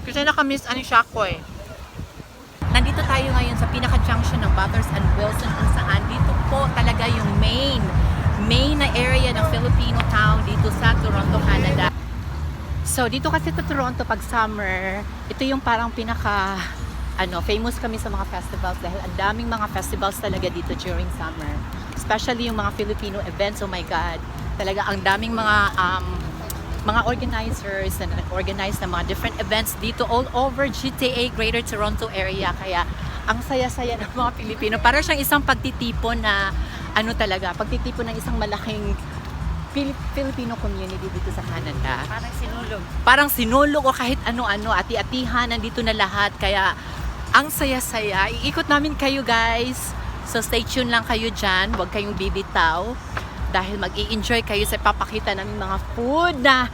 Kasi nakamiss ano siya ko eh. Nandito tayo ngayon sa pinaka-junction ng Bathurst and Wilson, kung saan dito po talaga yung main main na area ng Filipino town dito sa Toronto, Canada. So dito kasi sa Toronto, pag summer, ito yung parang pinaka ano, famous kami sa mga festivals dahil ang daming mga festivals talaga dito during summer. Especially yung mga Filipino events, oh my God. Talaga ang daming mga organizers na nag-organize ng mga different events dito all over GTA, Greater Toronto Area. Kaya ang saya-saya ng mga Pilipino. Para siyang isang pagtitipon na ano talaga, pagtitipon ng isang malaking Filipino community dito sa Canada. Parang sinulog. Parang sinulog o kahit ano-ano, ati-atihan, nandito na lahat. Kaya ang saya-saya. Iikot namin kayo, guys. So stay tuned lang kayo dyan. Huwag kayong bibitaw. Dahil mag enjoy kayo sa papakita namin mga food na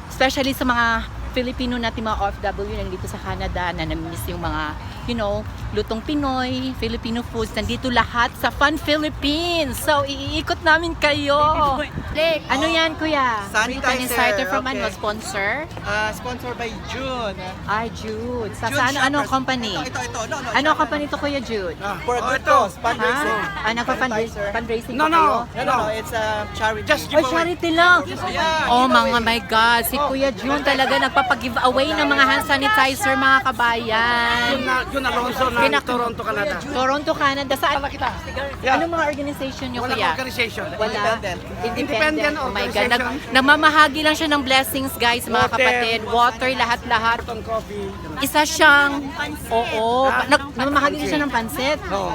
especially sa mga Filipino natin, mga OFW nandito sa Canada na namimiss yung mga lutong Pinoy, Filipino foods. Nandito lahat sa Fun Philippines. So, iikot namin kayo. Ano yan, kuya? Free Sanitizer, sanitizer from okay. ano, sponsor? Sponsored by June. Ay, Jude. Sa, Jude sa ano, ano Shoppers. company? Ito, ito, ito. No, no, Ano company to, Kuya Jude? For a good cause, fundraising. Ha? Ah, nagpa-fundraising Sanitizer. fundraising No, po no. kayo? No, it's a charity. Just Oh, charity lang. Yeah, Oh, giveaway. mga my God. Si Kuya June talaga nagpapag-give away ng mga hand sanitizer, mga kabayan. Jun Alonso ng Toronto, Canada. Toronto, Canada. Saan? Kita. Yeah. Anong mga organization niyo, Walang Kuya? organization. Wala. Independent. Independent. Independent Oh my God. organization. Namamahagi lang siya ng blessings, guys, mga Water. kapatid. Water, lahat-lahat. Carton coffee. Isa siyang, oo, Ah, namamahagi din siya ng pansit. Oo.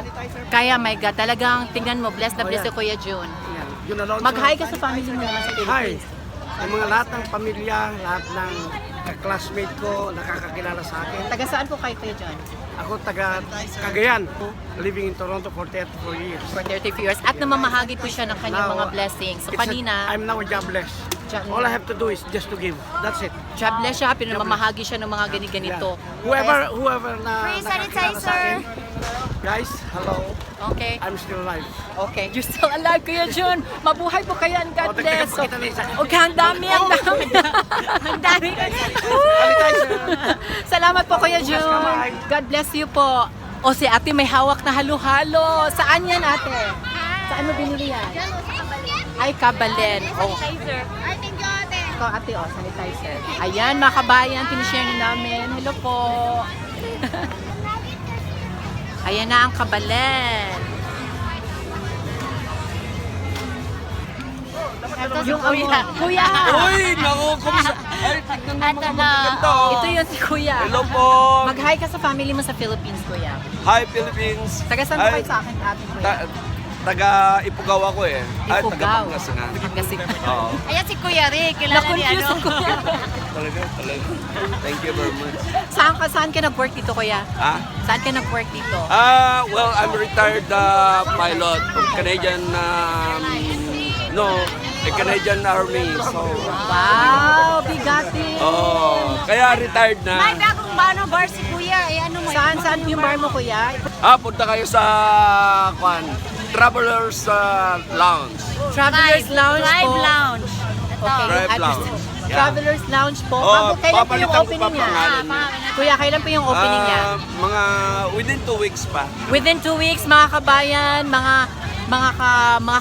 Kaya, my God, talagang tingnan mo, bless na bless Oh, si Kuya June. Yan. Jun Alonso. Mag-hi ka sa family mo naman sa Hi. Philippines. Ang mga lahat ng pamilya, lahat ng classmate ko, nakakakilala sa akin. Taga saan po kayo, Kuya Jun? Ako taga Cagayan, living in Toronto for 34 years. For 34 years. At namamahagi po siya ng kanyang Now, mga blessings. So kanina, I'm now jobless. All I have to do is just to give. That's it. Jobless siya, pero namamahagi siya ng mga gani-ganito. Yeah. Whoever na Free nakakilala sa akin, guys, hello. Okay. I'm still alive. Okay. You're still alive, Kuya Jun. Mabuhay po kayo and God Oh, dagdagan bless. pa kita ng isa. Okay, ang dami, ang dami. Ang dami. Sanitizer. Salamat po, Kuya Jun. kamay. God bless you po. O si ate may hawak na halo-halo. Saan yan, ate? Saan mo binili yan? Ay, Kabalen. Oh. Sanitizer. Ay, thank you, ate. Ikaw, ate, oh, sanitizer. Ayan, mga kabayan, pinishare na namin. Hello po. Ayan na ang Kabalen. Yung kuya. Kuya! Uy, naku, kumusta? Ay, tignan mo mga Ito na. magaganda, oh. Ito yun si kuya. Hello po. Mag-hi ka sa family mo sa Philippines, kuya. Hi, Philippines. Taga saan po Ay, kayo sa akin, ate, kuya? Taga Ipugaw ako eh. Ay, taga Ifugao. Pangasinan. Pangasinan. Oo. Ayan si Kuya Rick. Kilala ni Na-confuse ano. ang kuya. Talaga, talaga. Thank you very much. Saan ka nag-work dito, kuya? Ah? Saan ka nag-work dito? Ah, well, I'm a retired pilot of Canadian, no, the Canadian Army. So, Wow, bigatin. oh, kaya retired May na. bagong ano, bar si Kuya. Eh, ano mo? Saan yung bar mo, kuya? Ah, punta kayo sa, kwan, Travelers Lounge. Travelers Lounge Tribe po. Lounge. Ito. Okay, Tribe address. Lounge. Yeah. Travelers Lounge po. Oh, Bago, kailan po yung papalitan ko pa opening niya? pangalan niya. Kuya, kailan po yung opening niya? Ah, mga within 2 weeks pa. Within 2 weeks, mga kabayan, mga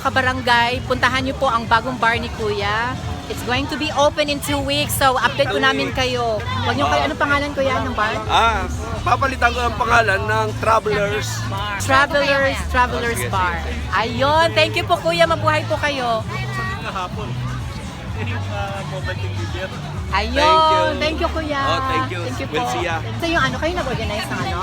kabarangay, puntahan niyo po ang bagong bar ni Kuya. It's going to be open in 2 weeks. So, update po namin kayo. Huwag niyo kayo, anong pangalan, Kuya, ng bar? Ah, papalitan ko ang pangalan ng Travelers. Travelers Oh, sige, Bar. sige, Ayun, thank you po, Kuya. Mabuhay po kayo. Ayun, Thank you. thank you, Kuya. Oh, thank you. Thank you po. We'll see ya. So yung ano, kayo nag-organize ng ano?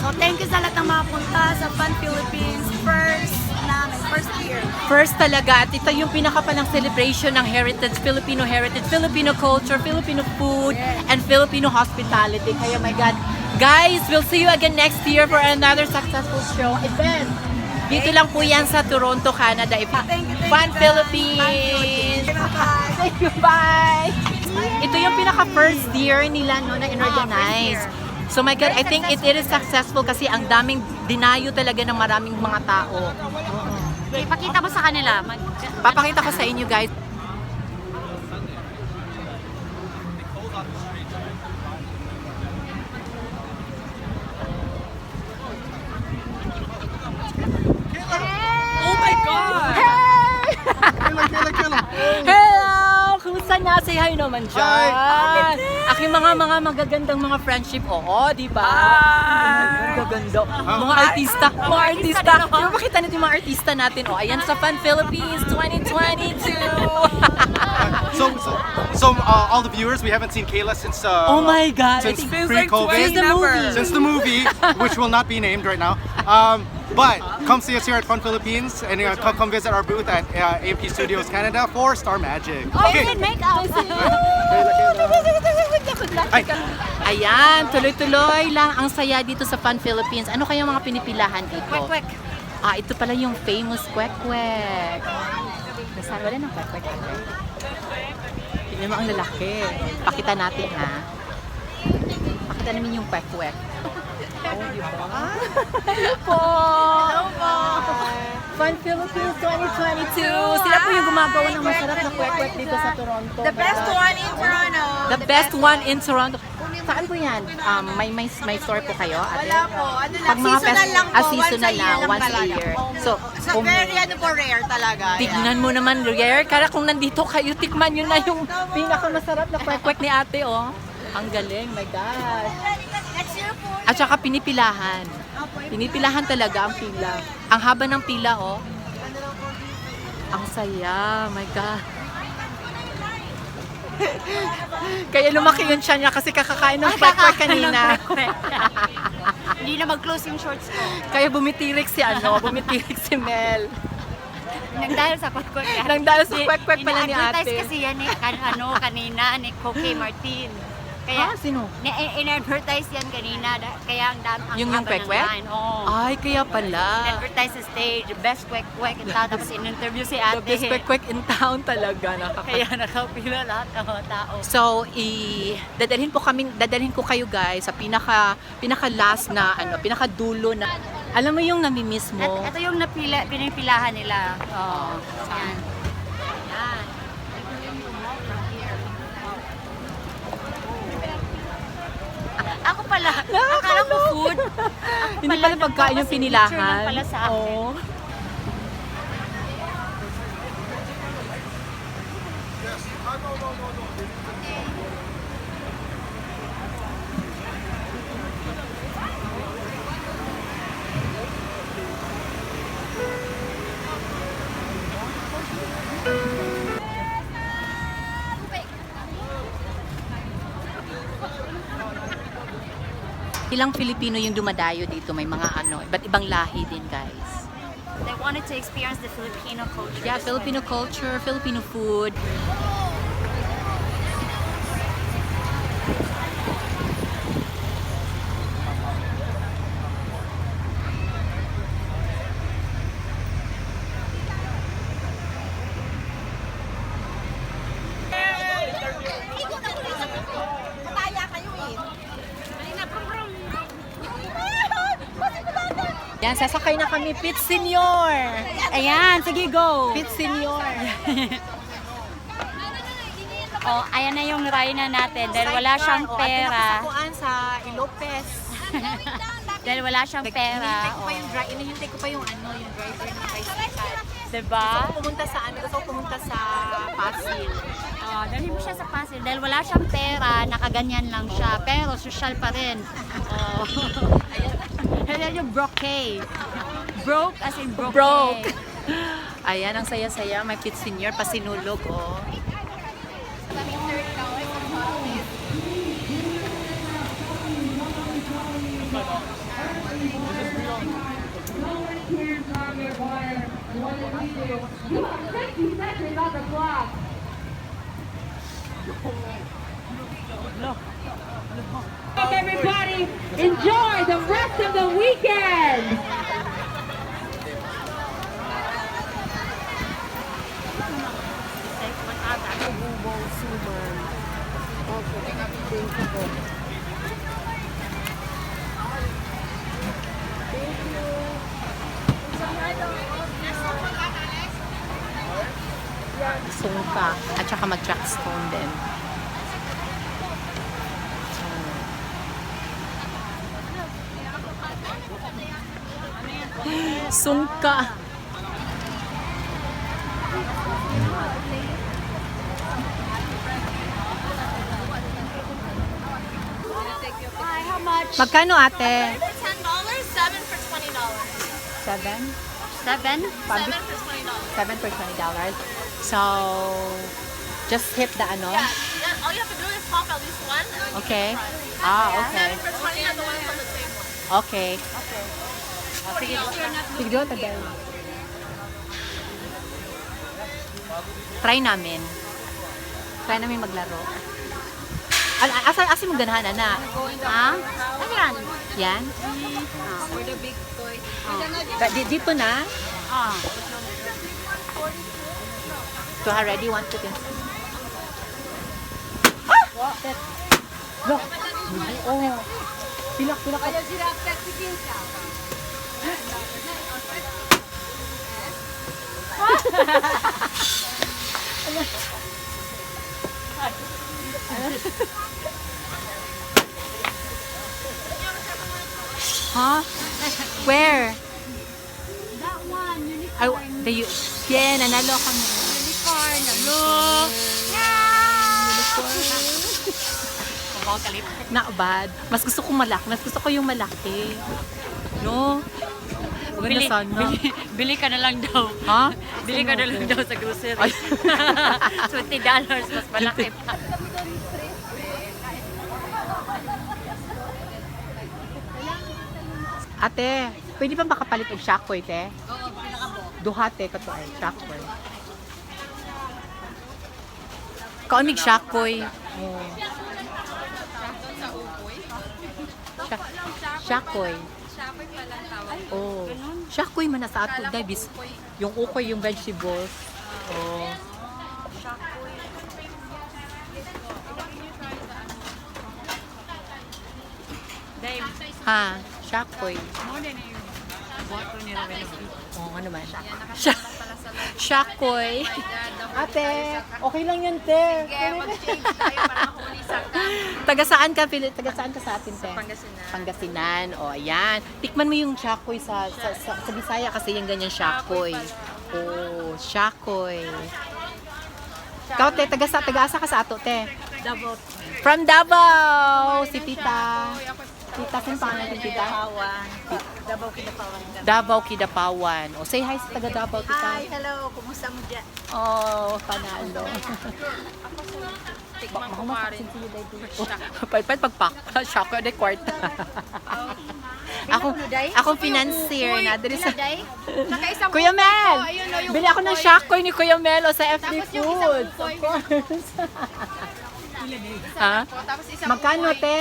So, thank you sa lahat ng mga punta sa Fun Philippines. First namin, first year. First talaga, at ito yung pinaka palang celebration ng heritage, Filipino heritage, Filipino culture, Filipino food, and Filipino hospitality. Kaya my God, guys, we'll see you again next year for another successful show event. Dito lang po yan sa Toronto, Canada. Thank you, Fun guys. Philippines! Fun Philippines. Bye. Thank you, bye! Ito yung pinaka first year nila, no, na inorganize. Ah, first So my God, I think it is successful kasi ang daming dinayo talaga ng maraming mga tao. Ipakita mo sa kanila. Papakita ko sa inyo, guys. na, say hi naman dyan. Hi. Aking mga magagandang mga friendship. Oo, di ba? Ang gaganda. Mga artista, mga artista. Di ba makita natin yung mga artista natin? Oh, ayan sa Fun Philippines 2022. So, all the viewers, we haven't seen Kayla since Oh my God, I since think- pre-COVID, Since the movie. since the movie, which will not be named right now. But come see us here at Fun Philippines and come visit our booth at AMP Studios Canada for Star Magic. Oh, makeup! Ay. Ayan, tuloy-tuloy lang ang saya dito sa Fun Philippines. Ano kaya mga pinipilahan dito? Kwek-kwek. Ah, ito pala yung famous kwek-kwek. Nasaan? Wala ng kwek-kwek ate. Tignan mo ang lalaki. Pakita natin ha. Pakita namin yung kwek-kwek. Oh, di ba? Hello po! Hello po! Fun Philippines 2022! Sila po yung gumagawa ng masarap na kwek-kwek dito sa Toronto. The best one in Toronto. The best one in Toronto. Saan po yan? May store po kayo, ate? Wala po. Ano lang, Pag mga seasonal lang po. Ah, seasonal once a year lang, lang once a talaga. year. So, So, kung- very ano po, rare talaga. Yeah. Tignan mo naman, rare. Kaya kung nandito kayo, tikman nyo na yung pinakamasarap na kwek-kwek ni ate, oh. Ang galing, my gosh. Next year po. At saka pinipilahan. Pinipilahan talaga ang pila. Ang haba ng pila, oh. Ang saya, my God. Kaya lumaki yung tiyan niya kasi kakakain ng kwek-kwek kanina. Hindi na mag-close yung shorts ko. Kaya bumitirik si bumitirik si Mel. Nang dahil sa kwek-kwek. Nang dahil sa kwek-kwek pala ni Ina-advertise ate. kasi yan eh, kanina ni Koke Martin. Kaya, Ah, sino? In-advertise yan kanina. Kaya ang dam, ang Yung haba ng kwek-kwek? line. Oo. Ay, kaya pala. In-advertise sa stage, best kwek-kwek in town. Tapos in-interview si ate. The best kwek-kwek in town talaga. Kaya nakapila lahat ng mga tao. So, dadalhin ko kayo guys sa pinaka pinaka last na pinaka dulo na alam mo yung namimiss mo. At ito yung pinipilahan nila. Oo. Yan. Yan. Ako pala, akala ko food. Ako Hindi pala pagkain yung nagpapasig pinilahan. picture lang pala sa akin. Oo. Ilang Filipino yung dumadayo dito, may mga iba't ibang lahi din, guys. They wanted to experience the Filipino culture. Yeah, Filipino culture, Filipino food. Yan, sasakay na kami, Pit Senior! Ayan, sige go. Pit Senior! Oh, ayan na yung Rhina natin dahil wala siyang pera. Sa sa Ilopez. Dahil wala siyang pera. Hinihintay ko pa yung hinihintay ko pa yung yung driver ng tricycle. Diba? Gusto ko pumunta sa gusto ko pumunta sa Pasil. Oh, dalhin mo siya sa Pasig dahil wala siyang pera, nakaganyan lang siya, pero social pa rin. Oh. Ayan yung broke. Broke as in broke. Broke. Ayan, ang saya-saya. May Pit Senior, pasinulog, oh. Everybody, enjoy the rest of the weekend. Sungka. At saka mag-trackstone din. Sungka. Magkano, ate? For $10, 7 for $20. 7? 7? 7 for $20. 7 for $20. So, just hit the ano? Yeah, all you have to do is pop at least one. And then you Okay. get the prize. Ah, okay. 7 for 20 are the ones on the table. Okay. Sige, doon, tagal. Try namin. Try namin maglaro. Asa mong ganahan, ana? Ha? Ano yan? Yan? Dito na? Ah. To ready? 1, 2, 3. Ah! Look! Oh. Pilak, pilak. Huh? Where? That one, Ay, unicorn. yeah, nanalo kami. Unicorn, look. Not bad. Mas gusto ko malaki. Mas gusto ko yung malaki. No? Maganda Bili, sana. bili ka na lang daw. Ha? Bili ka na lang daw sa grocery. Ay. $20, mas malaki pa. Ate, pwede ba makapalit og shakoy, te? Duha, te, kato ay shakoy. Kaon mig shakoy. Oh. Shakoy. Oh. Shakoy man na sa ato, dai bis. Yung ukoy yung vegetables. Oh. Dahil, Ha, shakoy. mo na yung boto ni Rowena. Oo, ano man. Shakoy. Ate, okay lang yan, te. Taga saan ka, Pili? Taga saan ka sa atin, te? Pangasinan. Pangasinan. O, ayan. Tikman mo yung shakoy sa Bisaya kasi yung ganyan shakoy. Oh, shakoy. Ikaw, te, taga-asa ka sa ato, te? Davao. From Davao! Si Tita. Tita, sino pangalan ni Tita? Davao Kidapawan. Davao, Kidapawan. O, say hi sa taga Davao, Tita. Hi, hello. Kumusta mo dyan? Oh, panalo. Tikman ko nga rin. Pwede pagpak. Shock ko de kwarta. Ako financier na diri sa Tsaka isang Kuya Mel. Ayun, oh, yung Bili ako ng shakoy ni Kuya Mel o sa FD Tapos yung isang Foods. ukoy. Of course. Ha? Tapos isang Magkano, te?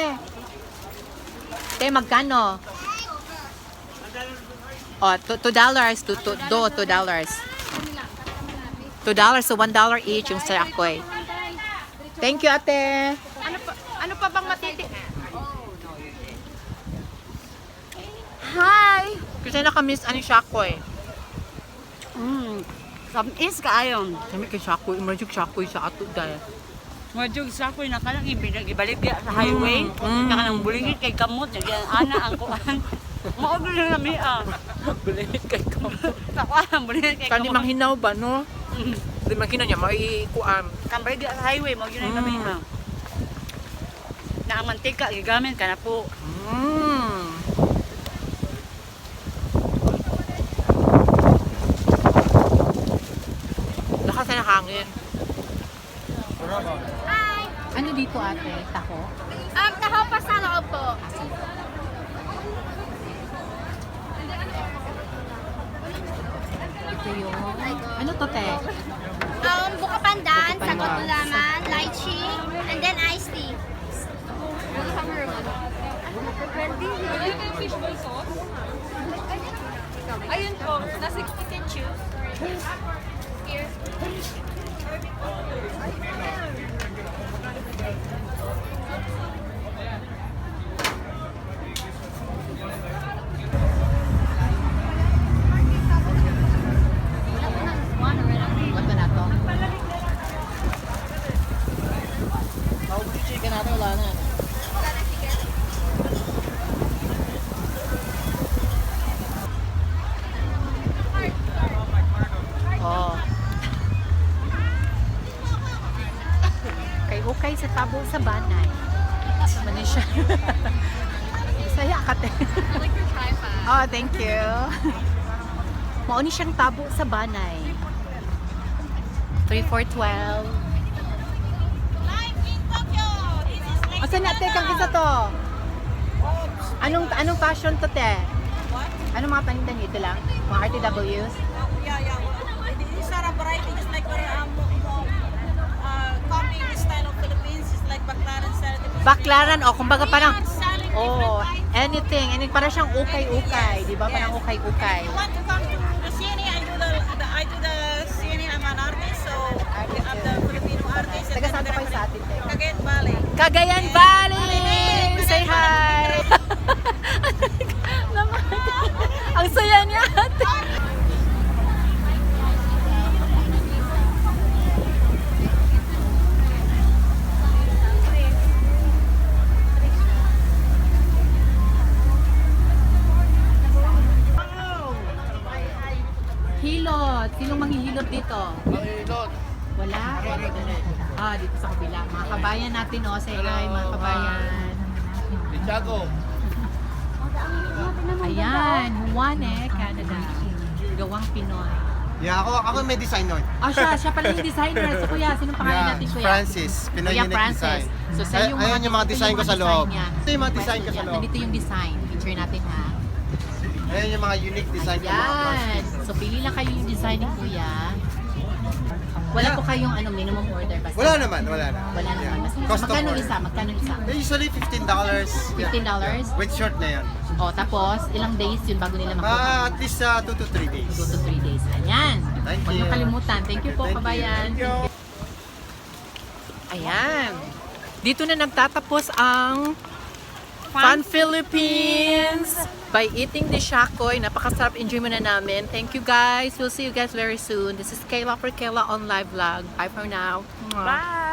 Te, magkano? Oh, $2, $2. $2, so $1 each yung shakoy. Thank you, ate. Ano pa bang matitik? Hi! Kasi nakamiss ano yung shakoy. Tamis kaayo. Kami kay shakoy, imagine shakoy sa ato dahil. Madjug sa ko na kanang ibalik sa highway. Na kanang bulingit kay kamot nagyan ana ang kuan. Mao gyud na kami ah. Bulingit kay kamot. Sa kuan bulingit kay Kani kamot. manghinaw ba no? Di manghinaw niya maikuan. Kan balik sa highway mao gyud na kami ah. Na ang mantika gigamit ka na po. Lakas na ng hangin. Hi! Ano dito ate? Taho? Taho pa sa loob po. Ito yung... Ano to te? Buka pandan, Buka sagot pandan. ulaman, lychee, and then iced tea. Ayun po. Nasa you can choose. Here. What ba na to? Maubos yung chicken natin, wala na. Oh. Kay ukay sa tabo sa banay. Manin siya. Saya ka, te. I like your tripod. Oh, thank you. Mao ni siyang tabo sa Banay. 3, 4, 12. Asa na, te? Kang isa to? Anong fashion to, te? Anong mga paninda niyo? Ito lang? Mga RTWs? Yeah. Well, these are a variety, just like we're copying the style of Philippines, just like Baclaran style. Baklaran, oh, kumbaga parang, We are selling oh, different items. anything. Anything. Parang siyang ukay-ukay, di ba? Parang ukay-ukay. If you want to come to the cine, I do the cine. I'm an artist, so I'm the Filipino artist. And Taga then saan po the kayo sa atin, te? Cagayan Valley. Cagayan Valley! Say hi! Naman. Ang saya niya, ate. Hilot. Sinong manghihilot dito? Wala? Ah, dito sa kabila. Mga kabayan natin, oh. Say hi, mga kabayan. Chicago. Ayan, Juan eh, Canada. Gawang Pinoy. Yeah, ako may design nun. Ah, siya pala yung designer. So, kuya, sinong pangalan natin, kuya? Francis, Pinoy Kuya Unique Francis. Design. So, sa yung mga, Ayan yung mga ito design ko sa design loob. niya. Ito yung mga design ko sa loob. Nandito yung design. Picture natin, ha? Ayan yung mga unique design ko, mga Ayan. plastic. So, pili lang kayo yung design ni kuya. Wala po kayong ano, minimum order. Basta Wala naman, wala na. Wala naman. Yeah. Basta Custom magkano order. isa? Magkano isa? Usually $15. $15? Yeah. With shirt na yan. O, tapos, ilang days yun bago nila makuha? Ah, at least 2 to 3 days. 2 to 3 days. Ayan. Thank Huwag niyo you. kalimutan. Thank you po, Thank you. kabayan. Thank you. Ayan. Dito na nagtatapos ang Fun Philippines by eating the shakoy. Napakasarap. Enjoy muna namin. Thank you, guys. We'll see you guys very soon. This is Kayla for Kayla on Live Vlog. Bye for now. Mwah. Bye.